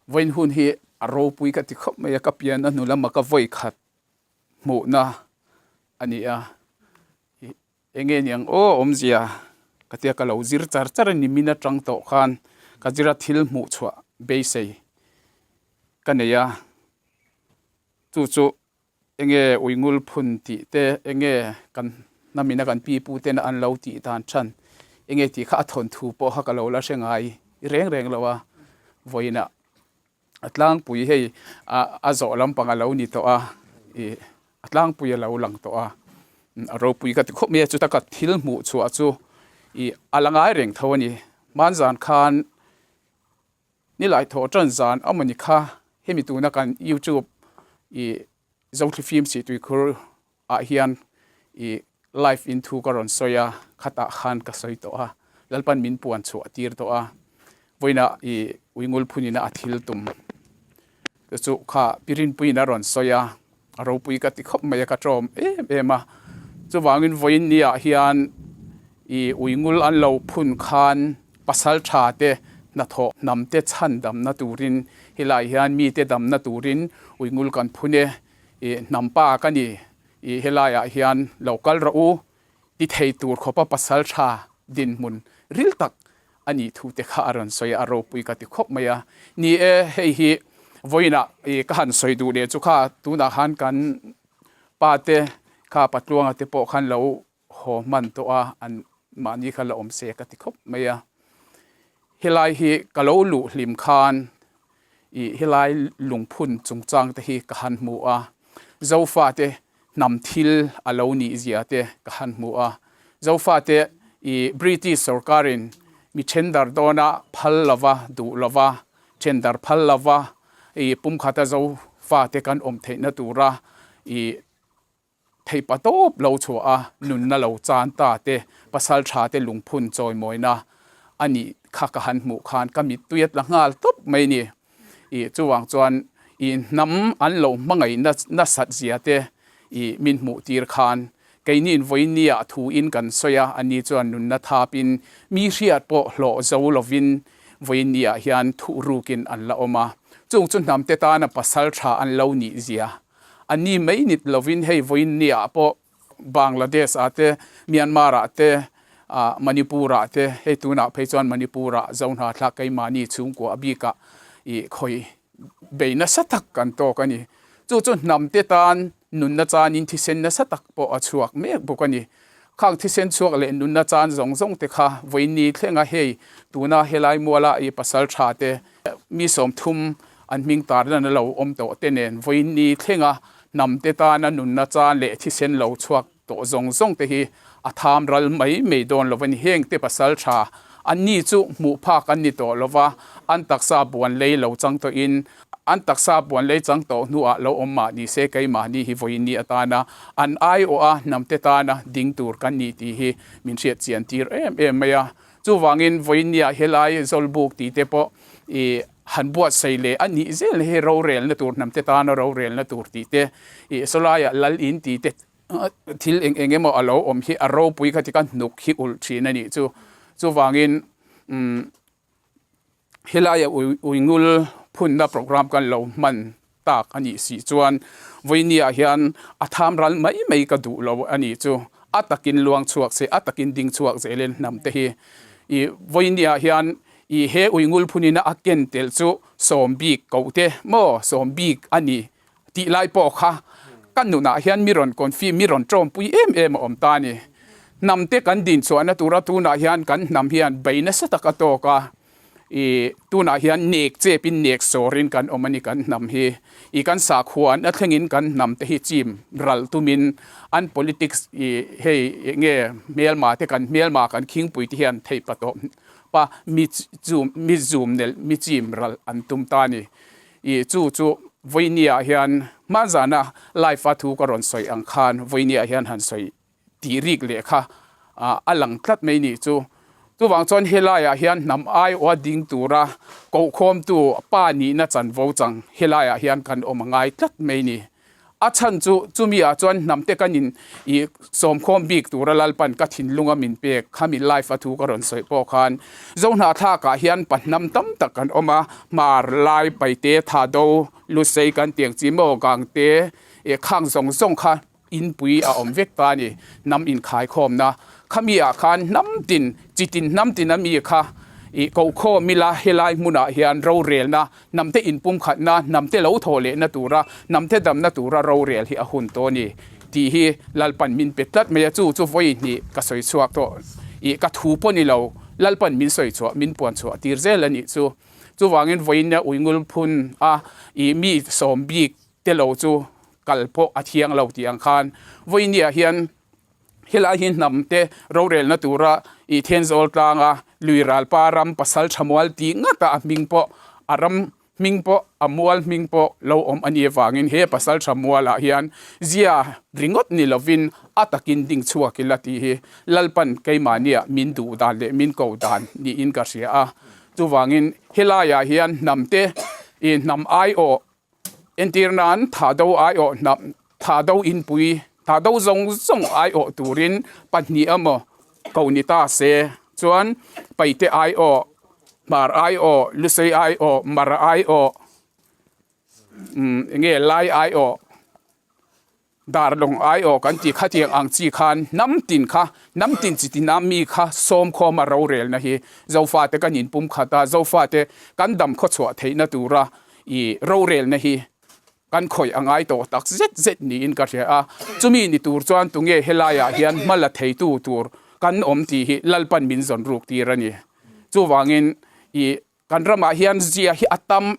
Vawiin hun hi a ropui ka ti khawp mai a, ka pian a hnu lama ka vawi khat hmuhna a ni a, ih eng nge niang aw awmzia ka tia ka lo zir char char a ni min atang tawh khan ka zira thil hmuh chhuah beisei ka nei a, chu chu enge uingul phun tih te enge kan hnamina kan pi pu tena an lo tih dan than enge tih kha a thawnthu pawh kha ka lo la hre ngai reng reng lo a vawiinah a tlangpui hei a zawh lampang a lo ni tawh a ih a tlangpui a lo lang tawh a a ropui ka ti khawp mai a chuta ka thil hmuh chhuah chu ih a la ngai reng tho a ni hmanzan khan Nilai thawh tan zan a mawni kha hemi tuna kan youtube ih Zothli film sih tuikhur ah hian ih live in thu ka rawn sawi a khatah khan ka sawi tawh a Lalpan min puan chhuah tir tawh a vawiinah ih Uingul phunina a thil tum te chu kha Pirinpuiin a rawn sawi a a ropui ka ti khawp mai a ka tlawm em em a chuvangin vawiin ni ah hian ih uingul an lo phun khan pasal tha te hnathawh hnam te chhan damna turin helai hian mite damna turin uingul kan phun e ih hnam pa ka ni ih helai ah hian lo kal rawh u ti thei tur khawpa pasal tha dinhmun ril tak a nih thu te kha a rawn sawi a, a ropui ka ti khawp mai a. Ni e, hei hi vawiinah ih ka han sawi duh leh chu kha tunah khan kan pa te kha Patluanga te pawh khan lo haw hman tawh a, an mahni kha la awm se ka ti khawp mai a. Helai hi ka lo luh hlim khan ih helai lungphun chungchang te hi ka han hmu a, Zofa te hnam thil a lo nih zia te ka han hmu a. Zofate i British sorkarin mi thendar dawna phal lova, duh lova, thendar phal lova i pumkhata Zofate kan awm theihna tura i theihpa tawp lo chhuah a, nunna lo chan ta te, pasal tha te lungphun chawimawina a nih kha ka han hmuh khan ka mittui a tla nghal tawp mai ni. Ih chuvang chuan ih hnam an lo hmangaih nasat zia te ih min hmuh tir khan keiniin vawinia thu in kan sawi a, ani chuan nunna thap in mi hriat pawh hlawh zo lovin vawinia hian thuh rukin an la awm a, chung chu hnam te tana pasal tha an lo nih zia ani mai nit lovin hei vawinia pawh Bangladesh ah te, Myanmar ah te, ah Manipur ah te, hei tunah phei chuan Manipur ah Zohnathlak keimahni chhungkua bikah ih khawi bei nasa tak kan tawk a ni. Chu chu hnam te tan nunna chanin thisen nasa tak pawh a chhuak mek bawk a ni. Khang thisen chhuak leh nunna chan zawng zawng te kha vawiinni thlenga hei tuna helai muala ih pasal tha te mi 30 an hming tarlan a lo awm tawh te nen vawiinni thlenga Hnamte tana nunna chan leh thisen lo chhuak tawh zawng zawng te hi a tham ral mai mai dawn lo a ni. Heng te pasal tha an ni chu hmuh phak an ni tawh lo va, an taksa buan lei lo chang tawhin an taksa buan lei chang tawh hnuah lo awm mah ni se keimahni hi vawiinni atana an aiawha hnamte tana ding tur kan ni tih hi min hriat chian tir em em mai a. Chuvangin vawiinniah helai Zawlbuk tih te pawh ih han buatsaih leh a nih zel hi rorelna tur hnamte tana rorelna tur tih te ih sawlaiah lal in tih te thil eng eng emaw a lo awm hi a ropui kha tika hnuk hi ulh thin a nih chu. Chuvangin umm helaia uingul phunna programme kan lo hman tak a nih si chuan vawinia hian a tham ral mai mai ka duh lo a nih chu. A takin luang chhuak se, a takin ding chhuak zelin hnam te hi ih vawinia hian ih he uingul phunina a ken tel chu sawm bik koh te maw sawm bik a ni tih lai pawh kha ka nunah hian mi rawn confi mi rawn tawmpui em em a awm ta a ni. Hnam te kan din chhuahna tura tunah hian kan hnam hian bei nasa tak a tawk a. I tunah hian nek chepin nek sawrin kan awm a ni kan hnam hi. I kan sakhuan a thlengin kan hnam te hi chim ral tumin an politics i hei enge hmelma te kan hmelma kan khingpui te hian theih pa tawh pa mi chum mi zum nelh mi chim ral an tum ta a ni. I chu chu vawinia hian hmanzana live a thu ka rawn sawi ang khan vawinia hian han sawi tih rik leh kha a lang tlat mai nih chu. Chuvang chuan helaiah hian hnam aiawha ding tura kohkhawmtu pa nihna chanvo chang helaiah hian kan awm a ngai tlat mai ni. A chhan chu chumi ah chuan hnam te kan in ih sawmkhawm bik tura Lalpan ka thinlunga min pek khami live a thu ka rawn sawi pawh khan Zohnahthlak ah hian pa hnam tam tak kan awm a, Hmar, Lai, Paite, Thado, Lusei kan tiang chi maw Gangte ih khang zawng zawng kha inpui a awm vek ta a ni. Hnam inkhaikhawmna khami ah khan hnam tin chi tin hnam tin a mi kha ih kohkhawm ila helai hmunah hian rorelna Hnamte inpumkhatna, hnamte lo thawh lehna tura, hnamte damna tura rorel hi a hun tawh a ni tih hi Lalpan min pe tlat mai a, chu chu vawi hnih ka sawi chhuak tawh ih ka thu pawh ni lo, Lalpan min sawi chhuah, min puan chhuah tir zel a nih chu. Chuvangin vawiin Uingul phun a ih mi sawm bik te lo chu kal pawh a thiang lo tih ang khan vawinia hian Helai hi hnamte rorelna tura ih Thenzawl tlanga lui ralpa ram pasal tha mual tih ngata a hming pawh a ram hming pawh a mual hming pawh lo awm a nih avangin he pasal tha mualah hian zia ringawt ni lovin a takin ding chhuak ila tih hi Lalpan keimahniah min duh dan leh min ko dan niin ka hria a. Chuvangin helaiah hian hnamte ih hnam aiawh Entir nan Thado aiawh hnam, Thado inpui, Thado zawng zawng aiawh turin pahnih emaw ko ni ta se chuan Paite aiawh, Hmar aiawh, Lusei aiawh, Mara aiawh, umm enge Lai aiawh, Darlawng aiawh kan tih khatiang ang chi khan hnam tin kha, hnam tin chi tina mi kha sawmkhawma rorelna hi Zofate kan inpum khat a, Zofate kan dam khawchhuah theihna tura i rorelna hi kan khawih a ngai tawh tak zet zet niin ka hria a. Chumi ni tur chuan tunge helaiah hian hma la theitu tur kan awm tih hi Lalpan min zawn ruk tir a ni. Chuvangin i Kan ramah hian zia hi a tam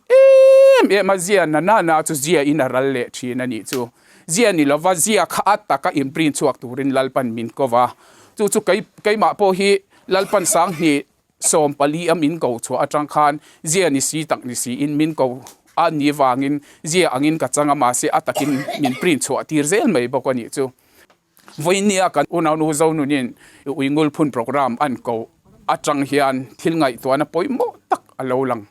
em em a, zia na na na chu zia in a ral leh thin a nih chu. Zia ni lova zia kha a taka inprint chhuak turin Lalpan min ko va. Chu chu kei keimah pawh hi Lalpan sanghnih 14 a min ko chhuah atang khan zia ni si tak ni si in min ko a ni vangin zia angin ka chang a mahse a takin min print chhuah tir zel mai bawk a nih chu. Vawinia kan unaunu Zonunin Uingul phun programme an ko atang hian thil ngaihtuahna pawimawh tak a lo lang.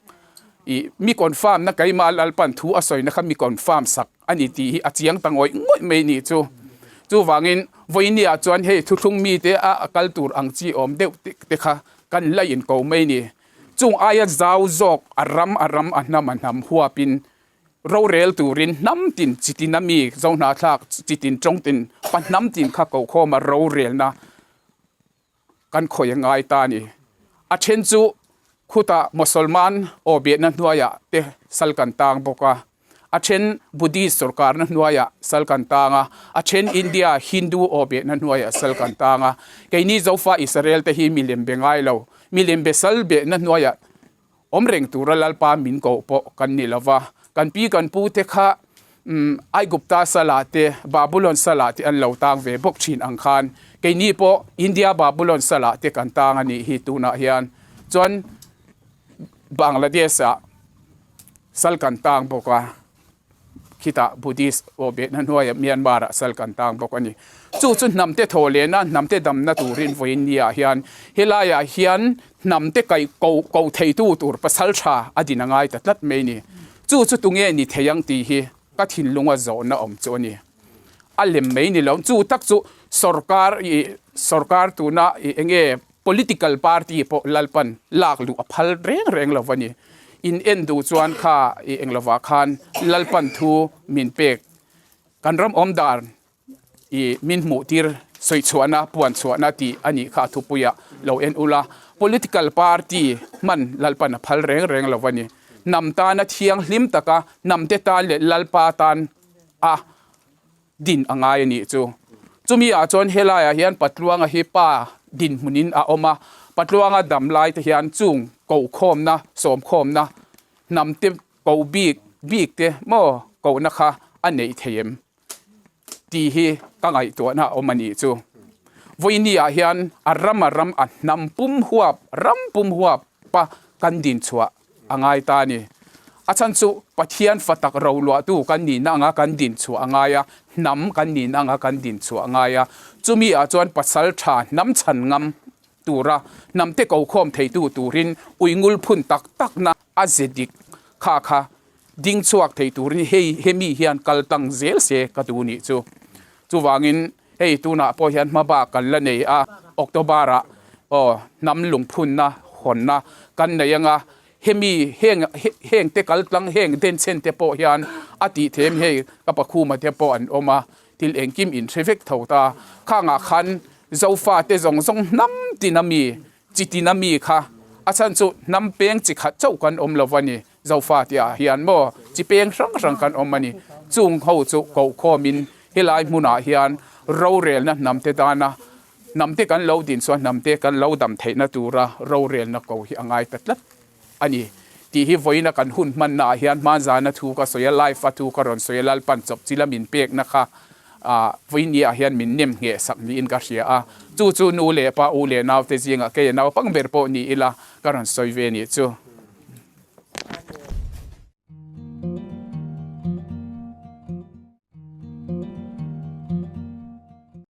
Ih mi confirm na keimah Lalpan thu a sawina kha mi confirm sak a ni tih hi a chiang ta ngawih ngawih mai nih chu. Chuvangin vawinia chuan hei thuthlung mite a kal tur ang chi awm deuh te kha kan la inko mai ni. Chung aia zau zawk a ram a ram a hnam a hnam huapin Rorel turin hnam tin chi tin a mi Zohnahthlak chi tin tawng tin pa hnam tin kha kokhawma rorelna kan khawi a ngai ta a ni. A then chu khutah Mosolman aw behna hnuaiah te sal kan tang bawk a, a then Buddhist sawrkarna hnuaiah sal kan tang a, a then India Hindu aw behna hnuaiah sal kan tang a. Keini Zofa Israel te hi milem be ngai lo, milem be sal behna hnuaiah Awm reng tura Lalpa min koh pawh kan ni lo va, kan pi kan pu te kha Aigupta salah te, Babulon salah te an lo tang ve bawk thin ang khan keini pawh India Babulon salah te kan tang a nih hi tunah hian chuan Bangladesh ah sal kan tang bawk a. Khitah Buddhist aw behna hnuaiah Myanmar ah sal kan tang bawk a ni. Chu chu hnamte thaw lehna, hnamte damna turin vawiin ni ah hian helaiah hian hnamte kaih ko ko theitu tur pasal tha a din a ngai ta tlat mai ni. Chu chu tunge ni thei ang tih hi ka thinlunga zawhna awm chu a ni. A lem mai ni lo. Chu tak chu sorkar ih sorkar tuna ih enge Political party pawh Lalpan lak luh a phal reng reng lo a ni. In en duh chuan kha i eng lovah khan Lalpan thu min pek kan ram awm dan i min hmuh tir sawi chhuahna puan chhuahna tih a nih kha a thupuiah lo en ula. Political party hman Lalpan a phal reng reng lo a ni. Hnam tana thianghlim taka hnamte tan leh Lalpa tan a din a ngai a nih chu. Chumi ah chuan helaiah hian Patluanga hi pa dinhmunin a awm a, Patluanga dam lai te hian chung kohkhawmna, sawmkhawmna, hnam te koh bik bik te maw kohna kha a neih thei em tih hi ka ngaihtuahna a awm a nih chu. Vawiini ah hian a ram a ram a hnam pum huap, ram pum huap pa kan dinchhuah a ngai ta a ni. A chhan chu Pathian fa tak roluahtu kan nihna anga kan din chhuah a ngai a, hnam kan nihna anga kan din chhuah a ngai a. Chumi ah chuan pasal tha hnam chhan ngam tura hnam te ko khawm theitu turin ui ngul phun tak takna a ze dik kha kha. ding chhuak thei turin hei hemi hian kal tlang zel se ka duh nih chu. Chuvangin hei tunah pawh hian hma bak kan la nei a, October ah aw hnam lungphunna hawnna kan nei anga hemi heng heng te kal tlang heng denchhen te pawh hian a tih them hei ka pakhuma te pawh an awm a, thil engkim in hre vek tho ta. Khangah khan Zofa te zawng zawng hnam tin ami chi tin ami kha a chhan chu hnam peng chi khat chauh kan awm lo a ni. Zofa tih ah hian maw chi peng hrang hrang kan awm a ni. Chung ho chu kohkhawmin helai hmunah hian rorelna hnam te tana hnam te kan lo din chuan hnam te kan lo dam theihna tura rorelna ko hi a ngai ta tlat a ni tih hi vawiina kan hun hmanna ah hian hmanzana thu ka sawi a, live a thu ka rawn sawi a, Lalpan chawp chila min pekna kha ah vawiini ah hian min nem ngheh sak niin ka hria a, chu chu nu leh pa u leh naute zingah kei a naupang ber pawh ni ila ka rawn sawi ve nih chu.